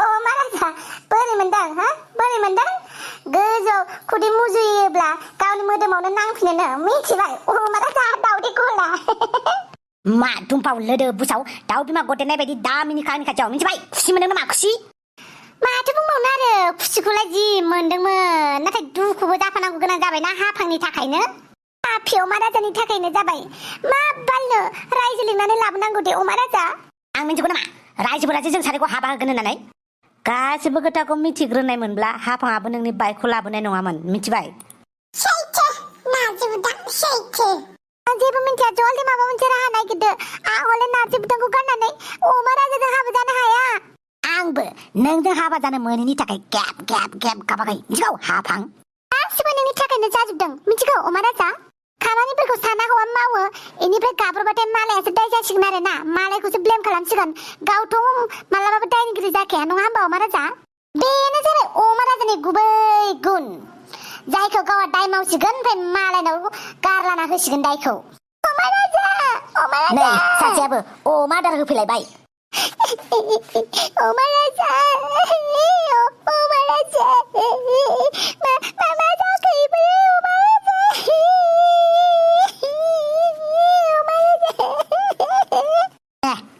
अमा राजा बोरै मोनदों हा बोरै मोनदों गोजौ खुदै मुजुयोब्ला गावनि मोदोमावनो नांफिनो मिथिबाय अमा राजा दाउदै गला मा दुमफाव लोदो बुसाव दाउ बिमा गदेरनाय बायदि दामिनि खाथियाव मिथिबाय खुसि मोनदों नामा खुसि माथो बुंबावनो आरो खुसिखौलाय जि मोनदोंमोन नाथाय दुखुबो जाफानांगौ गोनां जाबायना हाफांनि थाखायनो आफि अमा राजानि थाखायनो जाबाय मा बालनो रायजो लिंनानै लाबोनांगौ दे अमा राजा आं मिथिगौ नामा रायजोफोरा जों सानैखौ हाबा होगोन होननानै गासिबो खोथाखौ मिथिग्रोनाय मोनब्ला हाफाङाबो नोंनि बाइकखौ लाबोनाय नङामोन मिथिबाय सैथो नार्जि बुदां सैथो आं जेबो मिथिया जल्दि माबा मोनसे राहा नागिरदो आं हले नार्जि बुदांखौ गारनानै अमा राजाजों हाबा जानो हाया आंबो नोंजों हाबा जानो मोनैनि थाखाय गेब गाबाखै मिथिगौ हाफां गासिबो नोंनि थाखायनो जाजोबदों मिथिगौ अमा राजा खामानिफोरखौ साना हौवा मावो इनिफ्राय गाब्रबाथाय मालायासो दाय जासिगोन आरो ना मालायखौसो ब्लेम खालामसिगोन गावथ' मालाबाबो दायनिगिरि जाखाया नङा होमबा अमा राजा बेनो जाबाय अमा राजानि गुबै गुन जायखौ गावा दाय मावसिगोन ओमफ्राय मालायनाव गारलाना होसिगोन दायखौ अमा राजा नै सासेयाबो अमा आदार होफैलायबाय अमा राजा अमा राजा मा जाखैबो अमा राजा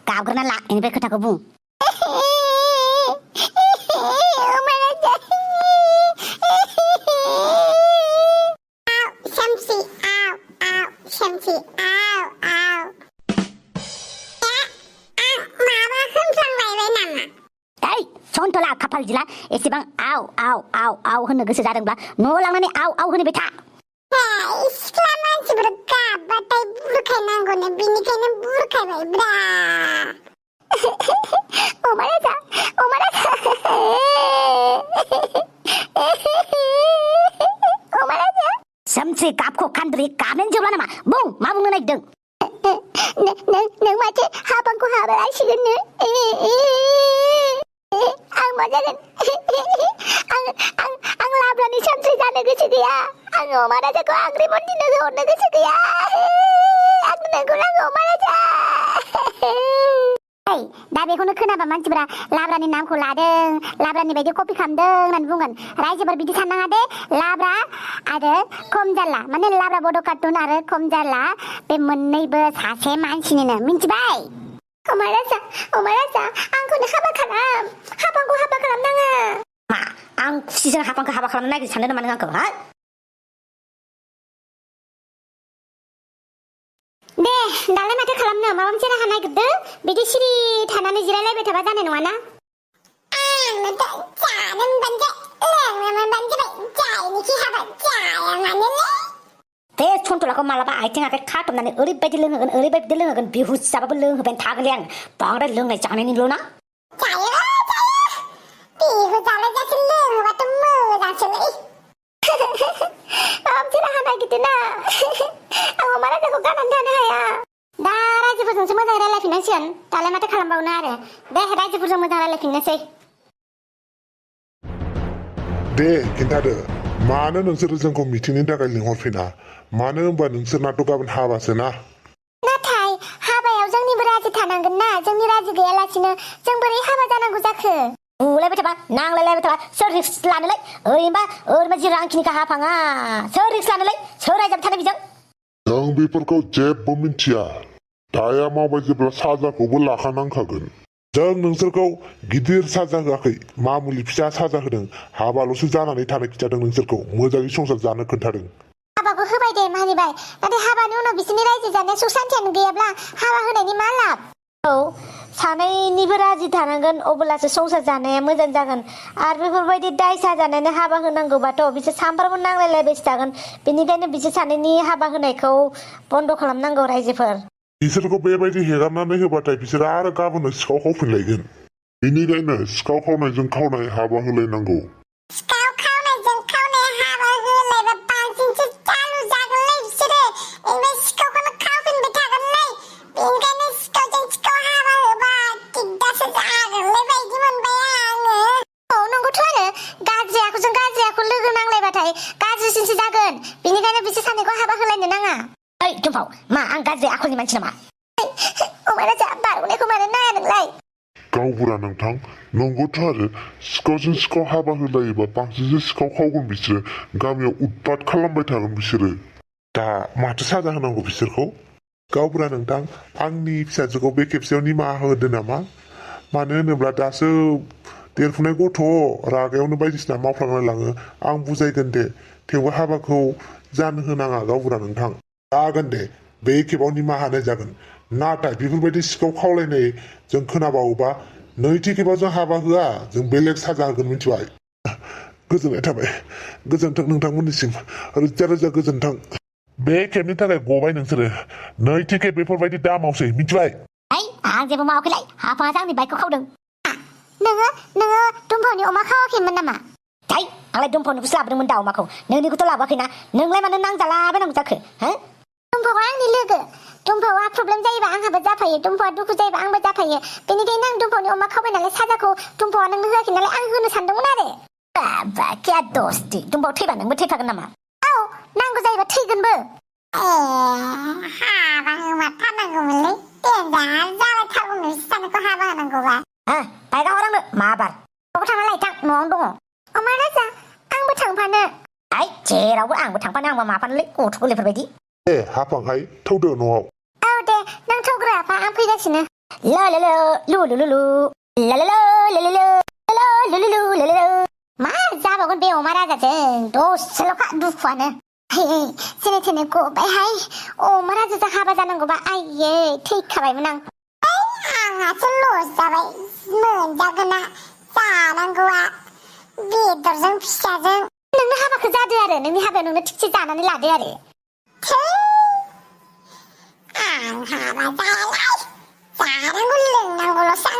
गाबग्रोना ला इनिफ्राय खोथाखौ बुं सन्थला खाफाल जिला एसेबां आव आव आव आव होननो गोसो जादोंब्ला न'आव लांनानै आव आव होनबाय था सिख्ला मानसिफोर गाबबाथाय बुरखायनांगौनो बिनिखायनो बुरखायबायब्रा अमा राजा अमा राजा अमा राजा सोमसे गाबखौ खान्द्रि गाबनानै जोबला नामा बुं मा बुंनो नागिरदों नों माथो हाबांखौ हाबा लासिगोननो आं मा जागोन आं लाब्रानि सामस्रि जानो गोसो गैया आं अमा राजाखौ आंग्रि मन्दिनो हरनो गोसो गैया आं नोंखौ नांगौ अमा राजा दा बेखौनो खोनाबा मानसिफोरा लाब्रानि नामखौ लादों लाब्रानि बायदि कपि खालामदों होननानै बुंगोन रायजोफोर बिदि साननाङा दे लाब्रा आरो खम जारला माने लाब्रा बड' कार्टुन आरो खम जारला बे मोननैबो सासे मानसिनिनो मिथिबाय अमा राजा आंखौनो हाबा खालाम हाबांखौ हाबा खालामनाङा मा आं खुसिजों हाबांखौ हाबा खालामनो नागिरनो सानदों नामा नों आंखौ हा दे दालाय माथो खालामनो माबा मोनसे राहा नागिरदो बिदि सिरि थानानै जिरायलायबाय थाबा जानाय नङाना बे सन्थलाखौ मालाबा आथिं आखाइ खाथबनानै ओरैबायदि लोंहोगोन बिहुस जाबाबो लोंहोबाय थागोनलै आं बांद्राय लोंनाय जानायनिल' ना बिहु जालायजासे लोंहोबाथ' मोजांसोलै माबा राहा नागिरदो ना आं अमा राजाखौ गारनानै थानो हाया दा रायजोफोरजोंसो मोजां रायलायफिननांसिगोन दालाय माथो खालामबावनो आरो दे रायजोफोरजों मोजां रायलायफिननोसै दे खिन्थादो मानो नोंसोरो जोंखौ मिटिंनि थाखाय लिंहरफिना मानो होनबा नोंसोरनाथ' गाबोन हाबासो ना नाथाय हाबायाव जोंनिबो राजि थानांगोन ना जोंनि राजि गैयालासिनो जों बोरै हाबा जानांगौ जाखो बुलायबाय थाबा नांलायलायबाय थाबा सोर रिक्स लानोलाय ओरैनोबा जि रांखिनिखा हाफाङा सोर रिक्स लानोलाय सोर रायजाबाय थानो बिजों जों बेफोरखौ जेबो मिथिया दाया मावबाय जेब्ला साजाखौबो लाखानांखागोन जों नोंसोरखौ गिदिर साजा होआखै मामुलि फिसा साजा होदों हाबाल'सो जानानै थानो खिथादों नोंसोरखौ मोजाङै संसार जानो खोन्थादों हाबाखौ होबाय दे मानिबाय नाथाय हाबानि उनाव बिसोरनि रायजो जानाया सुख सान्थियानो गैयाब्ला हाबा होनायनि मा लाब सानैनिबो राजि थानांगोन अब्लासो संसार जानाया मोजां जागोन आरो बेफोरबायदि दाय साजानानै हाबा होनांगौबाथ' बिसोर सानफ्रामबो नांलायलायबायसो थागोन बेनिखायनो बिसोर सानैनि हाबा होनायखौ बन्द' खालामनांगौ रायजोफोर बिसोरखौ बेबायदि हेगारनानै होबाथाय बिसोरो आरो गाबोननो सिखाव खावफिनलायगोन बेनिखायनो सिखाव खावनायजों खावनाय हाबा होलायनांगौ सिखाव खावनायजों खावनाय हाबा होलायबा बांसिनसो चालु जागोनलै बिसोरो ओमफ्राय सिखावखौनो खावफिनबाय थागोनलै बेनिखायनो सिखावजों सिखाव हाबा होबा दिगदारसो जागोनलै बायदि मोनबाय आङो नंगौथ' आरो गाज्रि आखुजों गाज्रि आखु लोगो नांलायबाथाय गाज्रिसिनसो जागोन बेनिखायनो बिसोर सानैखौ हाबा होलायनो नाङा ओइ दुमफाव मा आं गाज्रि आखलनि मानसि नामा अमा राजा बारग'नायखौ मानो नाया नोंलाय गावबुरा नोंथां नंगौथ' आरो सिखावजों सिखाव हाबा होलायोबा बांसिनसो सिखाव खावगोन बिसोरो गामियाव उतपात खालामबाय थागोन बिसोरो दा माथो साजा होनांगौ बिसोरखौ गावबुरा नोंथां आंनि फिसाजोखौ बे खेबसेयाव निमाहा होदो नामा मानो होनोब्ला दासो देरफुनाय गथ' रागायावनो बायदिसिना मावफ्लांना लाङो आं बुजायगोन दे थेवबो हाबाखौ जानो होनाङा गावबुरा नोंथां जागोन दे बे खेबाव निमाहा होनाय जागोन नाथाय बेफोरबायदि सिखाव खावलायनाय जों खोनाबावोबा नैथि खेबाव जों हाबा होआ जों बेलेग साजा होगोन मिथिबाय गोजोननाय थाबाय गोजोन्थों नोंथांमोननिसिम रोजा रोजा गोजोन्थों बे खेबनि थाखाय गबाय नोंसोरो नैथि खेब बेफोरबायदि दामावसै मिथिबाय आं जेबो मावाखैलाय हाफाङासो आंनि बाइकखौ खावदों नोङो दुम्फावनि अमा खावाखैमोन नामा आंलाय दुम्फावनिखौसो लाबोदोंमोन दा अमाखौ नोंनिखौथ' लाबोआखैना नोंलाय मानो नांजालाबायनांगौ जाखो हो दुम्फावा आंनि लोगो दुम्फावा प्रब्लेम जायोबा आंहाबो जाफायो दुम्फावा दुखु जायोबा आंबो जाफायो बेनिखायनो आं दुम्फावनि अमा खावबाय नालाय साजाखौ दुम्फावा नोंनो होआखै नालाय आं होनो सानदोंमोन आरो बाबा क्या दस्ति दुम्फाव थैबा नोंबो थैफागोन नामा औ नांगौ जायोबा थैगोनबो हाबा होमारथारनांगौमोनलै देन्जार जालायथारगौमोन सानैखौ हाबा होनांगौबा बाइकआ हरांनो मा बार न'आव थांना लायथां न'आवनो दङ अमा राजा आंबो थांफानो जेरावबो आंबो थांफानो आंबो माफानोलै गथ' गोरलैफोरबायदि दे हाफांहाय थौदो न'आव औ दे नों थौग्रो आफा आं फैगासिनो मा जाबावगोन बे अमा राजाजों दसेल'खा दुखुआनो जेने थेने गबायहाय अमा राजाजों हाबा जानांगौबा आइयै थैखाबायमोन आं आंहासो लस जाबाय मोनजागोना जानांगौआ बेदरजों फिसाजों नोंनो हाबाखौ जादो आरो नोंनि हाबायाव नोंनो थिगसे जानानै लादो आरो आं हाबा जायालाय जानांगौ लोंनांगौल'सो